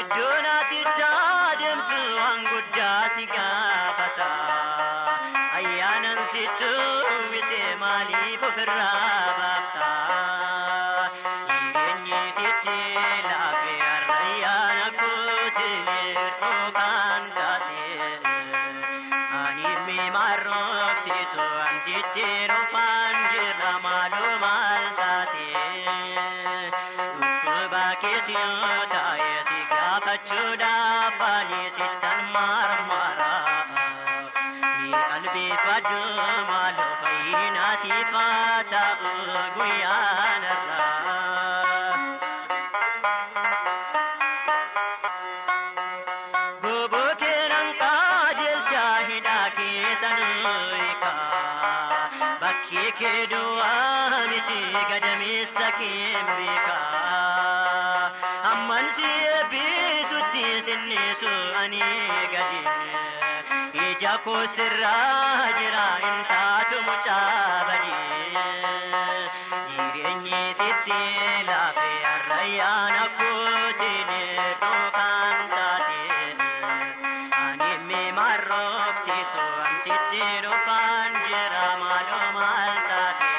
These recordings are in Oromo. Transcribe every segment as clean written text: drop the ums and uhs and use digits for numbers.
Iddoon ati deemtu waan guddaa si gaafata. Ayyaanan sitti uwwise maaliif ofirraa baafta? Jireenyi sitti laafe har'a ayyaana kootiin dhookaan taate. Ani mimarroobsitu an sitti dhufaan jira maaloo maal taate? Dhukkuba keessa yoo taa'e si gaafachuudhaaf ani sittan marmara. Ni qalbeeffadhu maaloo fayyina siif haa ta'u guyyaan har'aa. Goboo keenan qajeelcha hidhaa keessa nuyi Bakki kee duwwaa miti gadameessa kee beeka. Amman si eebbisutti sinnisu ani gadi. Ija koo sirraa jira hin taatu mucaa badi. Jireenyi sitti laafe har'ayyaana kootiin dhookaan taate. Ani mimarroobsitu an sitti dhufaan jira maaloo maal taate?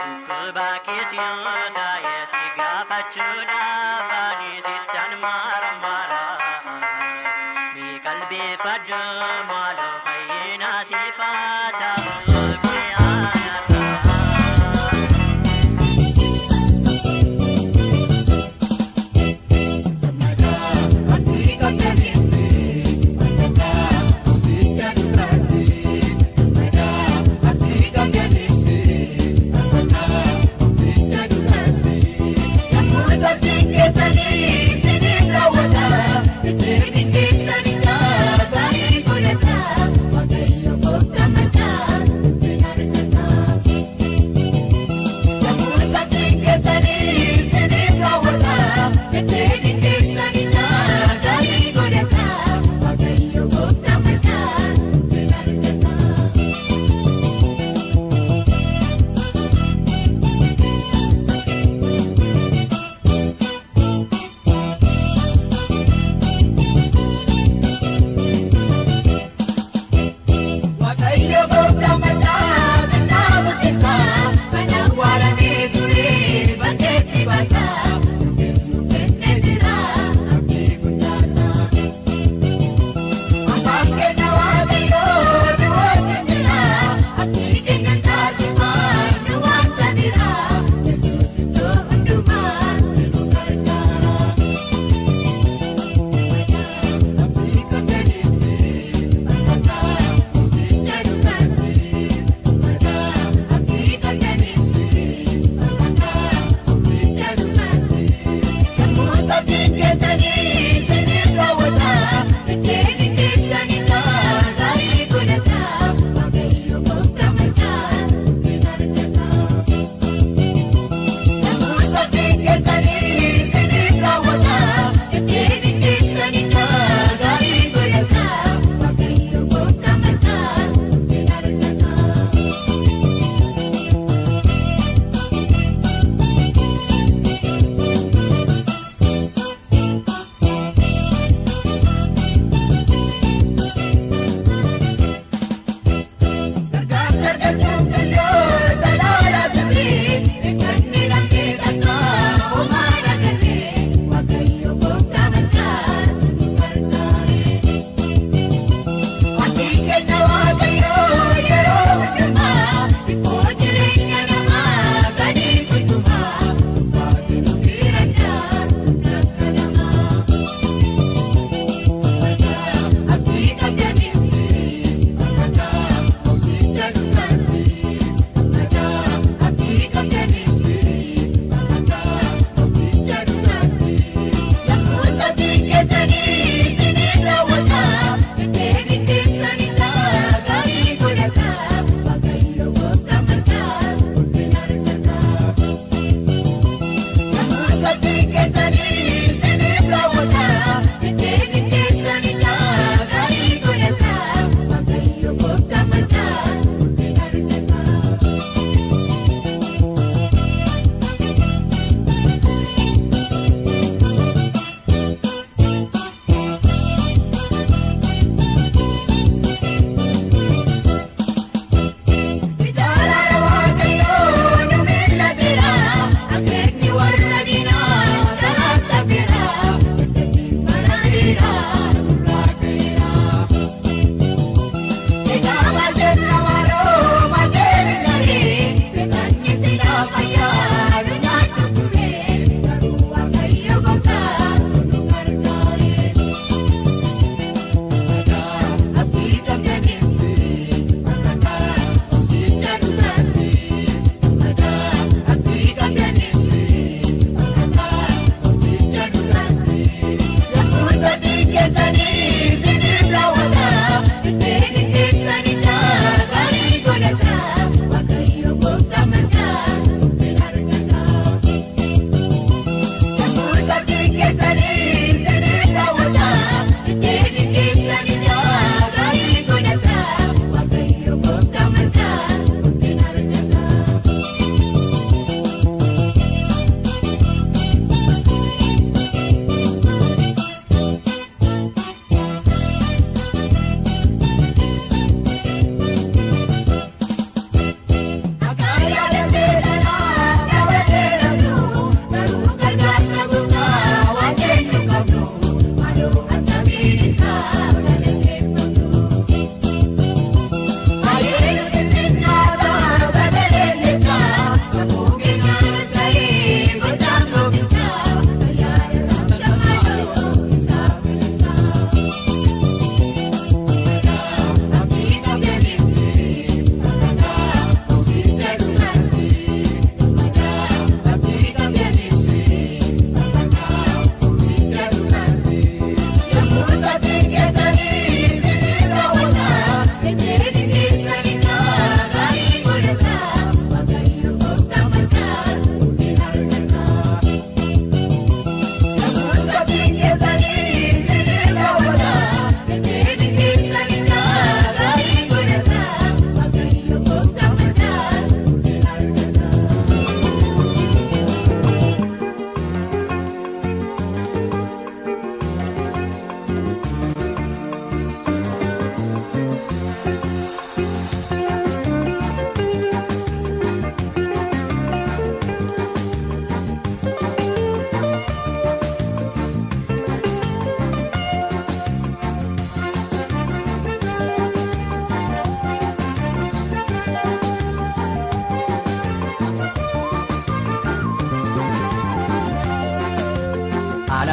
Dhukkuba keessa yoo taa'e si gaafachuudhaaf ani sittan marmara. Mi qalbeeffadhu maaloo fayyina siif haa ta'u guyyaan har'aa.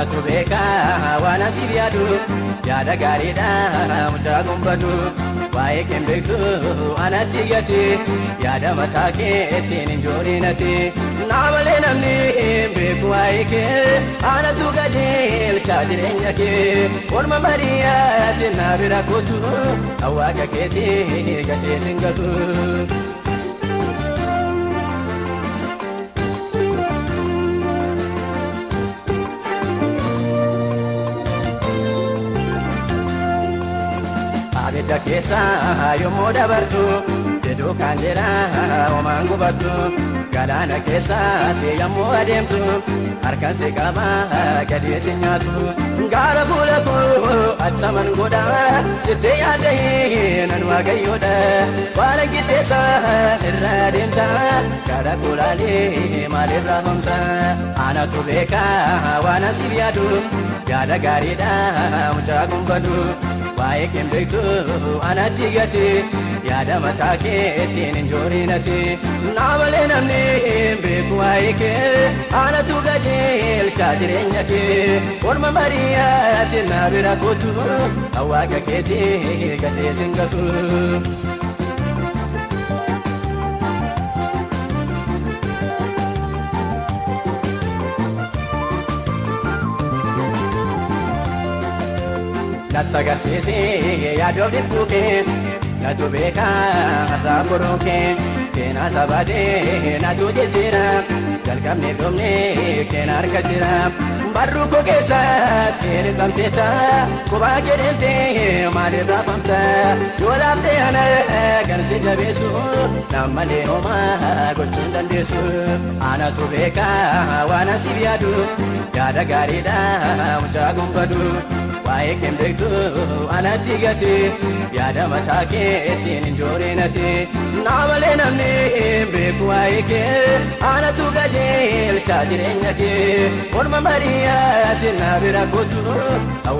Anatu beeka waan asiif yaadu yaada gaariidha mucaa gumbatu waa'ee kee beektu anatti iyyati yaada mataa keetiin hin joorinati naa malee namni hin beeku waa'ee kee anatu qajeelcha jireenya kee orma mariyaati na bira kootu waaqa keetii gatee sin gatu. Abidda keessa yommuu dabartu jedhu kan jira homaan gubattu galaana keessa si yommuu adeemtu harkaan si qaba gadi si nyaatu gaara fuula koo attaman godha jettee yaadde nan waaqayyoodha waan qixxeessa irra adeemta gaara kulaalee maaliif raafamta anatu beeka waan asiif yaadu yaada gaariidha mucaa gumbatu. Waa'ee kee beektu anatti iyyati yaada mataa keetiin hin joorinati naa malee namni hin beeku waa'ee kee anatu qajeelcha jireenya kee orma mariyaati na bira kootu waaqa keetii gatee sin gatu. Natti agarsiisee yaadoof dhibbuu kee natu beeka har'aa boroo kee keenaa sabaatee natu jijjiira jalqabnee dhumnee keena harka jira barruu koo keessatti hirqamteeta kophaa kee deemtee maaliif raafamta yoo laaftee ana kan si jabeessu nam malee homaa gochuu hin dandeessu anatu beeka waan asiif yaadu yaada gaariidha mucaa gumbadu. Waa'ee kee beektu anatti iyyati yaada mataa keetiin hin joorinati naa malee namni hin beeku waa'ee kee anatu qajeelcha jireenya kee orma mariyaati na bira kootu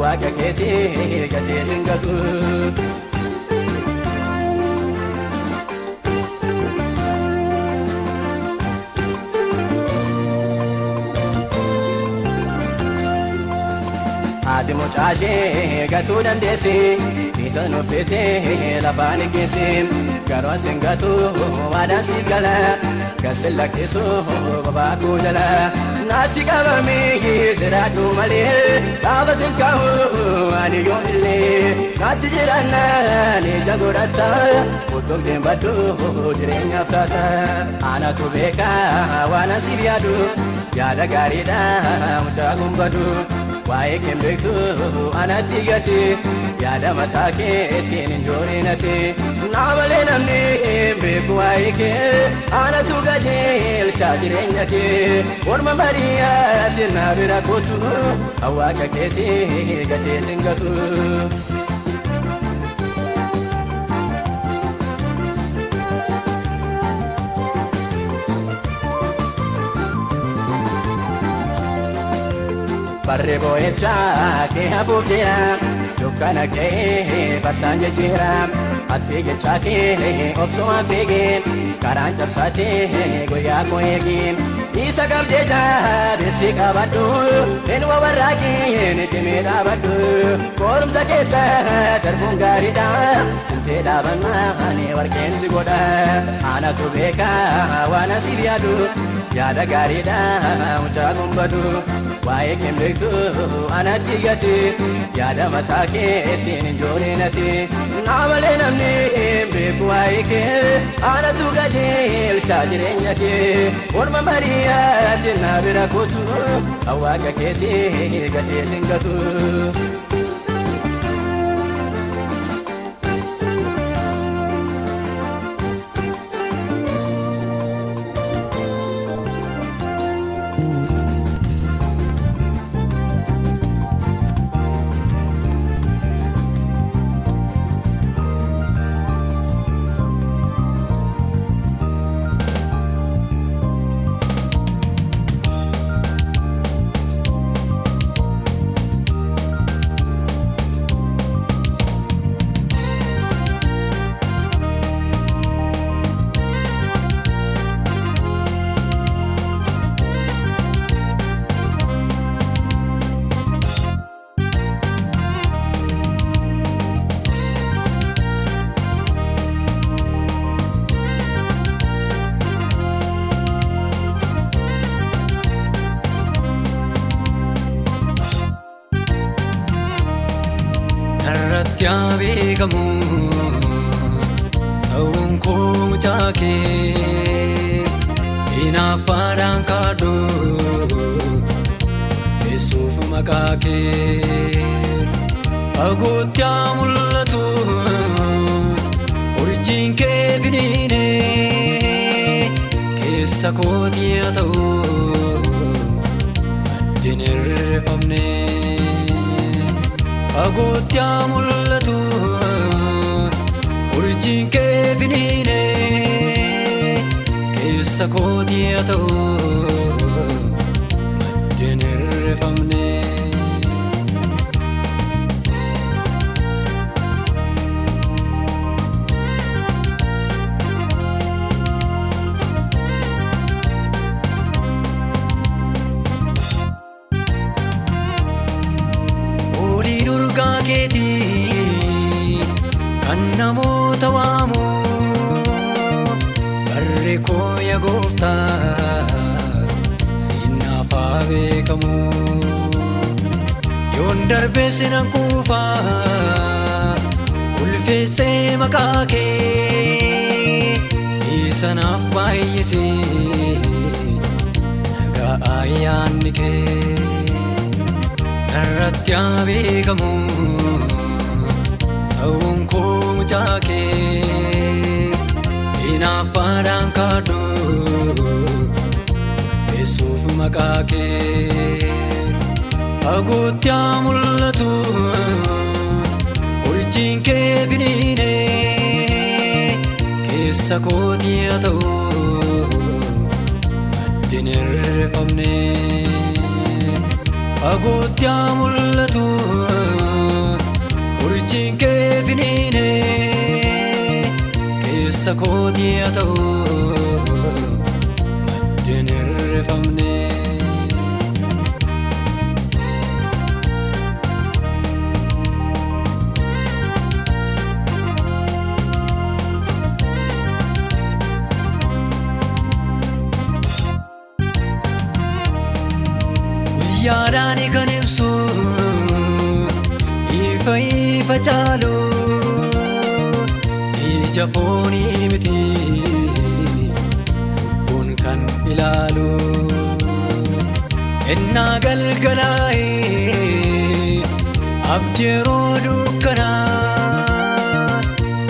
waaqa keetii gatee sin gatu. Haati mucaashee gatuu dandeessi fiisa nuffitee lafaan geessi garuu asin gatu waadaan siif gala gasin lakkisu kophaa koo jala naatti qabamee jiraadhu malee gaafa sin kaa'u ani yoomillee naatti jiraannaan ija godhata kuttuqteen baddu jireenyaaf taata anatu beeka waan asiif yaadu yaada gaariidha mucaa gumbatu. Waa'ee kee beektu anatti iyyati yaada mataa keetiin hin joorinati naa malee namni hin beeku waa'ee kee anatu qajeelcha jireenya kee orma mariyaati na bira kootu waaqa keetii gatee sin gatu. Barri boo'ichaa kee hafuuf jira dukkana kee fattaan jijjiira ati fiigichaa kee obsumaan fiigi karaan cabsaatee guyyaa koo eegi isa qabdee jabeessi qabadhu hin wawarraaqii ni cimee dhaabadhu qorumsa keessa darbuun gaariidha cimtee dhaabannaan warqeen si godha anatu beeka waan asiif yaadu yaada gaariidha mucaa gumbatu. Waa'ee kee beektu anatti iyyati yaada mataa keetiin hin joorinati naa malee namni hin beeku waa'ee kee anatu qajeelcha jireenya kee orma mariyaati na bira kootu waaqa keetii gatee sin gatu. Narratti haa beekamu ta'uun koo mucaa kee hinaaffaadhaan kaadhu Yesuuf maqaa kee fagootti haa mul'atu urjiin kee finiine keessa kootii haa ta'u maddeen hirrifamne. Fagootti haa mul'atu urjiin kee finiine keessa kootii haa ta'u maddeen hirrifamne. Horiin urgaa keetii kan namoota waamu barri koo yaa gooftaa siin naaf haa beekamu. Yoon darbee sinan kuufa ulfeessee maqaa kee isa naaf baay'isee nagaa ayyaanni kee. Narratti haa beekamu ta'uun koo mucaa kee hinaaffaadhaan kaadhu Yesuuf maqaa kee fagootti haa mul'atu urjiin kee finiine keessa kootii haa ta'u maddeen hirrifamne. Fagootti haa mul'atu urjiin kee finiine keessa kootii haa ta'u maddeen hirrifamne. Guyyaadhaan kan ibsu ifa ifa caalu ija foonii miti lubbuun kan ilaalu ennaa galgalaa'ee abdii yeroo dukkanaa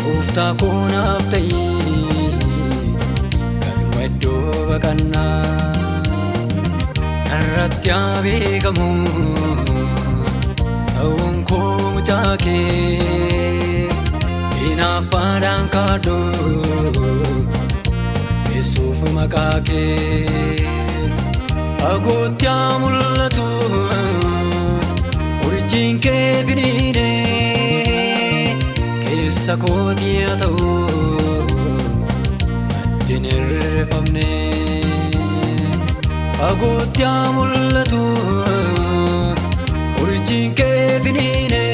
gooftaa koo naaf ta'ii galma iddoo baqannaa. Narratti haa beekamu ta'uun koo mucaa kee hinaaffaadhaan kaadhu Yesuuf maqaa kee fagootti haa mul'atu urjiin kee finiine keessa kootii haa ta'u maddeen hirrifamne. Fagootti haa mul'atu urjiin kee finiine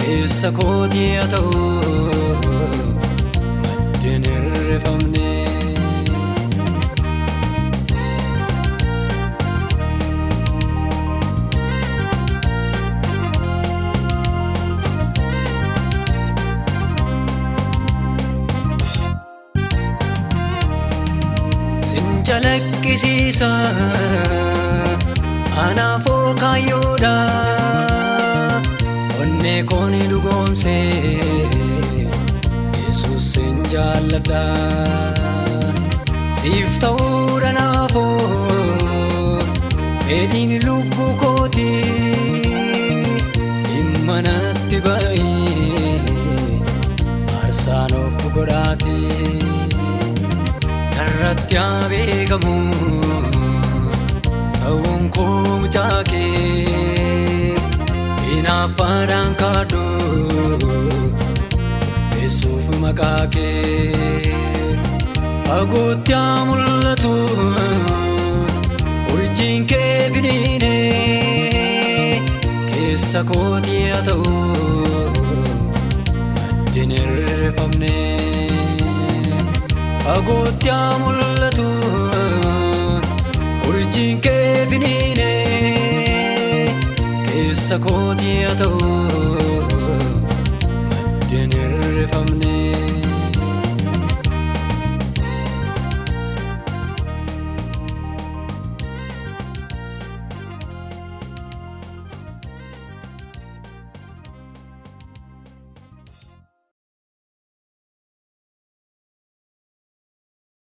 keessa kootii haa ta'u maddeen hirrifamne. Sin calaqqisiisa anaafoo kaayyoodha onnee koon dhugoomse Yesuus sin jaalladha siif ta'uudha naafoo fedhiin lubbuu kooti dhimma natti ba'ee aarsaan of godhaati. Narratti haa beekamu ta'uun koo mucaa kee hinaaffaadhaan kaadhu Yesuuf maqaa kee fagootti haa mul'atu urjiin kee finiine keessa kootii haa ta'u maddeen hirrifamne. Fagootti haa mul'atu urjiin kee finiine keessa Keessa kootii haa ta'u maddeen hirrifamne.